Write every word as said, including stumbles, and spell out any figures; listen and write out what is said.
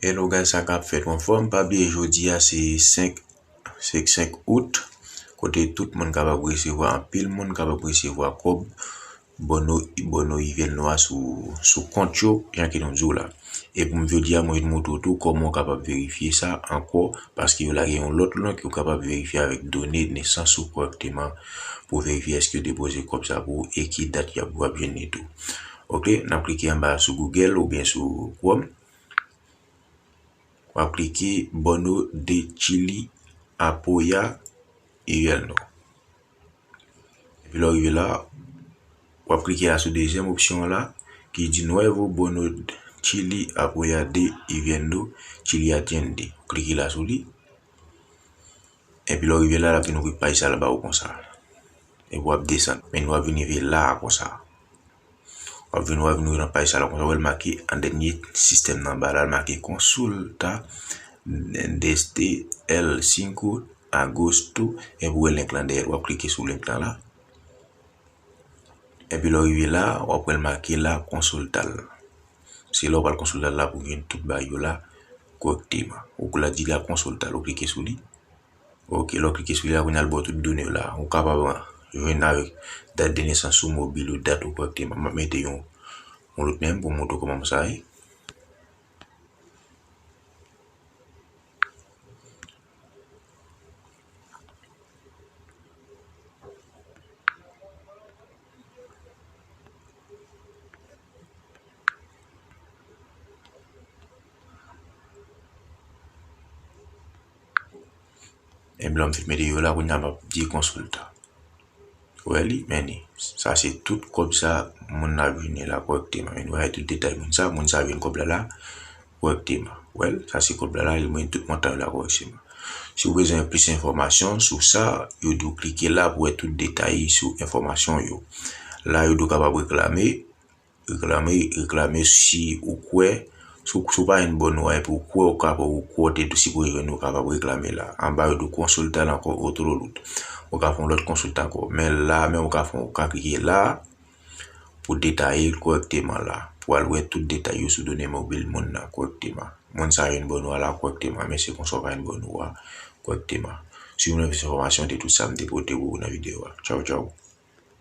Hello guys, sa k ap fèt, ou anfòm? Pa bliye jodi a se senk, se senk out, kote tout moun kapab resevwa, anpil moun kapab resevwa kòb Bono, Bono Ivelno a sou, sou kont yo, jan ke nou di w la. E pou m jodi a, mwen vin montre w tou kòman w kapab verifye sa ankò, paske yo lage yon lòt link, ou kapab verifye avèk done nesans ou kòrèkteman pou verifye èske yo depoze kòb sa pou ou e ki dat y ap, w ap jwenn li tou. Oke, n ap klike anba sou Google oubyen sou Chrome. W ap klike Bono de Chili Apoya Ivelno. Epi lè w rive la, w ap klike la sou dezyèm opsyon an la, ki di Nuevo Bono Chili Apoya de Ivelno Chili Atiende. Klike la sou li. Epi lè w rive la, l ap vin ouvri paj sa l ba ou konsa. Epi w ap desann. Men w ap vin rive la a konsa. W ap vin, w ap vin rive nan paj sa la konsa. W wè l make an dènye sistèm nan anba la, l make Consulta desde el cinco agosto. Epi w wè link lan dèyè l. W ap klike sou link lan la. Epi lè w rive la, w ap wè l make la Consulta l. Se la w pral Consulta l la pou w jwenn tout bagay yo la kòrèkteman. Ou la di la Consulta l, ou klike sou li. Oke, lè w klike sou li la, kounye a l ba w tout done yo la. Ou kapab jwenn avèk dat de nesans ou, mobil ou, dat ou kòrèkteman. M ap mete yon, yon lòt menm pou m montre w kòman sa ye. Ebyen, lè m fin mete yo la, kounye a m ap di Consulta. Ou wè li, men li. Sa se tout kòb sa moun nan ap jwenn la kòrèkteman. Men nou wè tout detay moun sa, moun sa jwenn kòb la la kòrèkteman. Ou wè l, sa se kòb la la, li mwen tout montan yo la kòrèkteman. Si w bezwen plis enfòmasyon sou sa, yo di w klike la pou wè tout detay sou enfòmasyon yo. La, yo di w kapab reklame, reklame, reklame si ou kwè, si w, si w pa jwenn Bono a epi ou kwè ou kapab, ou kwè w te sipoze jwenn, ou kapab reklame la. Anba yo di w Consulta l ankò otro lado. Ou ka fè yon lòt Consulta ankò. Men la, men ou ka fè, ou ka klike la pou detaye l kòrèkteman la. Pou al wè tout detay yo sou done mobil moun nan kòrèkteman. Moun sa jwenn Bono a la kòrèkteman, men se konsa w ka jwenn Bono a kòrèkteman. Si w vle plis enfòmasyon, se tout sa m te pote pou ou nan videyo a. Tchaw, tchaw.